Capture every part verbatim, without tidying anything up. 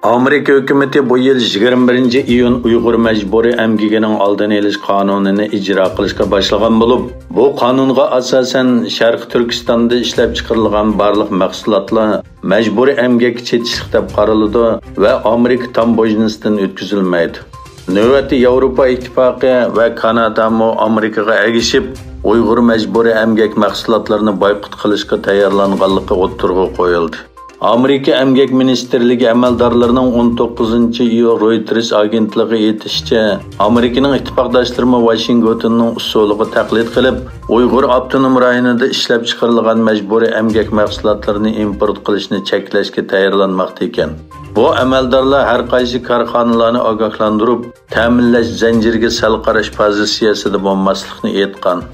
ئامېرىكا ھۆكۈمىتى بۇ يىل يىگىرمە بىرىنچى ئىيۇن ئۇيغۇر مەجبۇرىي ئەمگىكىنىڭ ئالدىنى ئېلىش قانۇنىنى ئىجرا قىلىشقا باشلىغان بولۇپ، بۇ قانۇنغا ئاساسەن، شەرقىي تۈركىستاندا ئىشلەپچىقىرىلغان بارلىق مەھسۇلاتلار مەجبۇرىي ئەمگەككە چېتىشلىق دەپ قارىلىدۇ ۋە ئامېرىكا تامبوژنىسىدىن ئۆتكۈزۈلمەيدۇ. نۆۋەتتە ياۋروپا ئىتتىپاقى ۋە كانادامۇ ئامېرىكىغا ئەگىشىپ، ئۇيغۇر مەجبۇرىي ئەمگەك مەھسۇلاتلىرىنى بايقۇت قىلىشقا تەييارلانغانلىقى ئوتتۇرىغا قويۇلدى. ئامېرىكا ئەمگەك مىنىستىرلىكى ئەمەلدارلىرىنىڭ ئون توققۇزىنچى ئىيۇل رويتېرس ئاگېنتلىقى ئېيتىشىچە، ئامېرىكىنىڭ ئىتتىپاقداشلىرىمۇ ۋاشىنگتوننىڭ ئۇسۇلىغا تەقلىد قىلىپ، ئۇيغۇر ئاپتونوم رايونىدا ئىشلەپچىقىرىلغان مەجبۇرىي ئەمگەك مەھسۇلاتلىرىنى ئىمپورت قىلىشنى چەكلەشكە تەييارلانماقتا ئىكەن. بۇ ئەمەلدارلار ھەر قايسى كارخانىلارنى ئاگاھلاندۇرۇپ، تەمىنلەش زەنجىرىگە سەل قاراش پوزىتسىيەسىدە بولماسلىقنى ئېيتقان.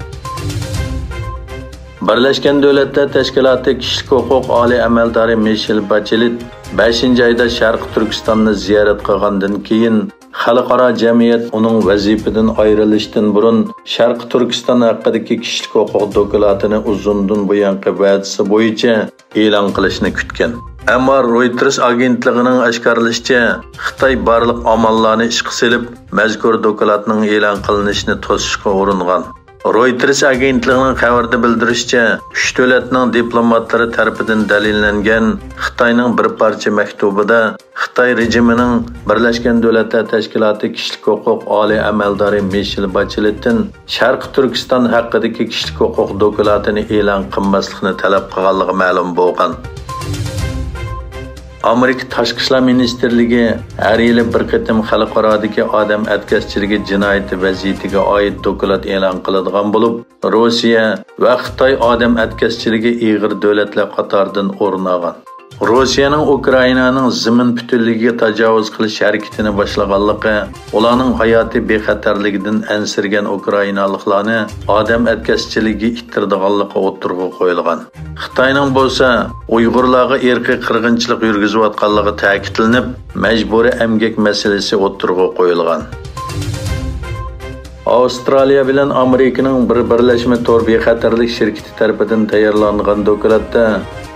بىرلەشكەن دۆلەتلەر تەشكىلاتى كىشىلىك ھوقۇق ئالىي ئەمەلدارى مىشېل باچېلېت بەشىنچى ئايدا شەرقىي تۈركىستاننى زىيارەت قىلغاندىن كېيىن، خەلقئارا جەمئىيەت ئۇنىڭ ۋەزىپىدىن ئايرىلىشتىن بۇرۇن شەرقىي تۈركىستان ھەققىدىكى كىشىلىك ھوقۇق دوكلاتىنى ئۇزۇندىن بۇيانقى ۋەدىسى بويىچە ئېلان قىلىشنى كۈتكەن. ئەمما رويتېرس ئاگېنتلىقىنىڭ ئاشكارىلىشىچە، خىتاي بارلىق ئاماللارنى ئىشقا سېلىپ، مەزكۇر دوكلاتنىڭ ئېلان قىلىنىشىنى توسۇشقا ئۇرۇنغان. رويتېرس ئاگېنتلىقىنىڭ خەۋىرىدە بىلدۈرۈشىچە، ئۈچ دۆلەتنىڭ دىپلوماتلىرى تەرىپىدىن دەلىللەنگەن خىتاينىڭ بىر پارچە مەكتۇبىدا خىتاي رېجىمىنىڭ بىرلەشكەن دۆلەتلەر تەشكىلاتى كىشىلىك ھوقۇق ئالىي ئەمەلدارى مىشېل باچېلېتتىن شەرقىي تۈركىستان ھەققىدىكى كىشىلىك ھوقۇق دوكلاتىنى ئېلان قىلماسلىقنى تەلەپ قىلغانلىقى مەلۇم بولغان. ئامېرىكا تاشقى ئىشلار مىنىستىرلىكى ھەر يىلى بىر قېتىم خەلقئارادىكى ئادەم ئەتكەسچىلىكى جىنايىتى ۋەزىيىتىگە ئائىت دوكلات ئېلان قىلىدىغان بولۇپ، روسىيە ۋە خىتاي ئادەم ئەتكەسچىلىكى ئېغىر دۆلەتلەر قاتارىدىن ئورۇن ئالغان. روسىيەنىڭ ئۇكرائىنانىڭ زېمىن پۈتۈنلۈكىگە تاجاۋۇز قىلىش ھەرىكىتىنى باشلىغانلىقى، ئۇلارنىڭ ھاياتىي بىخەتەرلىكىدىن ئەنسىرىگەن ئۇكرائىنالىقلارنى ئادەم ئەتكەسچىلىكىگە ئىتتىرىدىغانلىقى ئوتتۇرىغا قويۇلغان. خىتاينىڭ بولسا ئۇيغۇرلارغا ئىرقىي قىرغىنچىلىق يۈرگۈزۈۋاتقانلىقى تەكىتلىنىپ، مەجبۇرىي ئەمگەك مەسىلىسى ئوتتۇرىغا قويۇلغان. ئاۋسترالىيە بىلەن ئامېرىكىنىڭ بىر بىرلەشمە تور بىخەتەرلىك شىركىتى تەرىپىدىن تەييارلانغان دوكلاتتا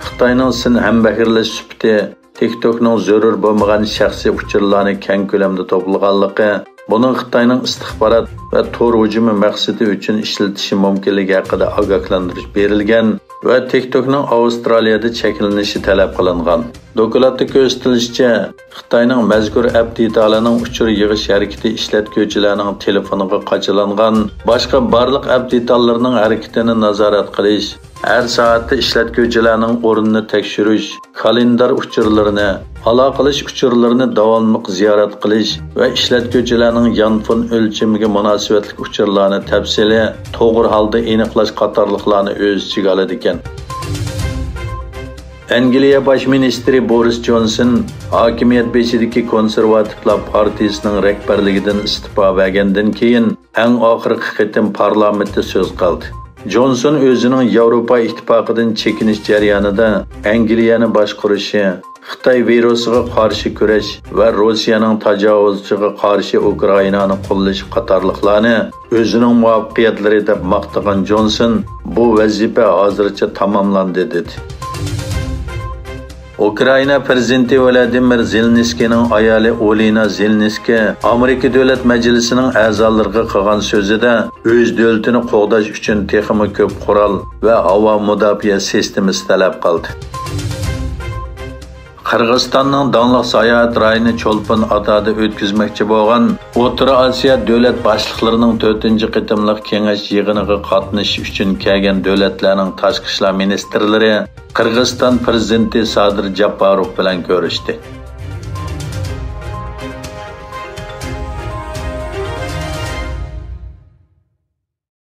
خىتاينىڭ سىن ھەمبەھىرلەش سۈپىتى تىك توكنىڭ زۆرۈر بولمىغان شەخسىي ئۇچۇرلارنى كەڭ كۆلەمدە توپلىغانلىقى، بۇنىڭ خىتاينىڭ ئىستىخبارات ۋە تور ھۇجۇمى مەقسىتى ئۈچۈن ئىشلىتىشى مۇمكىنلىكى ھەققىدە ئاگاھلاندۇرۇش بېرىلگەن ۋە تىك توكنىڭ ئاۋسترالىيەدە چەكلىنىشى تەلەپ قىلىنغان. دوكلاتتا كۆرسىتىلىشىچە، خىتاينىڭ مەزكۇر ئەپ دېتالىنىڭ ئۇچۇر يىغىش ھەرىكىتى ئىشلەتكۈچىلەرنىڭ تېلېفونىغا قاچىلانغان باشقا بارلىق ئەپ دېتاللىرىنىڭ ھەرىكىتىنى نازارەت قىلىش، ھەر سائەتتە ئىشلەتكۈچىلەرنىڭ ئورنىنى تەكشۈرۈش، كالېندار ئۇچۇرلىرىنى، ئالاقىلىشىش ئۇچۇرلىرىنى داۋاملىق زىيارەت قىلىش ۋە ئىشلەتكۈچىلەرنىڭ يانفون ئۆلچىمىگە مۇناسىۋەتلىك ئۇچۇرلارنى تەپسىلىي، توغرا ھالدا ئېنىقلاش قاتارلىقلارنى ئۆز ئىچىگە ئالىدىكەن. ئەنگلىيە باش مىنىستىرى بورىس جونسون ھاكىمىيەت بېشىدىكى كونسېرۋاتىپلار پارتىيىسىنىڭ رەھبەرلىكىدىن ئىستېپا بەرگەندىن كېيىن، ئەڭ ئاخىرقى قېتىم پارلامېنتتا سۆز قىلدى. جونسون ئۆزىنىڭ ياۋروپا ئىتتىپاقىدىن چېكىنىش جەريانىدا ئەنگلىيەنى باشقۇرۇشى، خىتاي ۋىرۇسىغا قارشى كۈرەش ۋە روسىيەنىڭ تاجاۋۇزچىغا قارشى ئۇكرائىنانى قوللىشى قاتارلىقلارنى ئۆزىنىڭ مۇۋەپپەقىيەتلىرى دەپ ماختىغان جونسون، بۇ ۋەزىپە ھازىرچە تاماملاندى، دېدى. ئۇكرائىنا پىرېزىدېنتى ۋلادىمىر زېلېنسكىينىڭ ئايالى ئولېنا زېلېنسكىي ئامېرىكا دۆلەت مەجلىسىنىڭ ئەزالىرىغا قىلغان سۆزىدە، ئۆز دۆلىتىنى قوغداش ئۈچۈن تېخىمۇ كۆپ قورال ۋە ھاۋا مۇداپىئە سىستېمىسى تەلەپ قىلدى. قىرغىزىستاننىڭ داڭلىق ساياھەت رايونى چولپان ئاتادا ئۆتكۈزمەكچى بولغان ئوتتۇرا ئاسىيا دۆلەت باشلىقلىرىنىڭ تۆتىنچى قېتىملىق كېڭەش يىغىنىغا قاتنىشىش ئۈچۈن كەلگەن دۆلەتلەرنىڭ تاشقى ئىشلار مىنىستىرلىرى قىرغىزىستان پىرېزىدېنتى سادىر جاپاروف بىلەن كۆرۈشتى.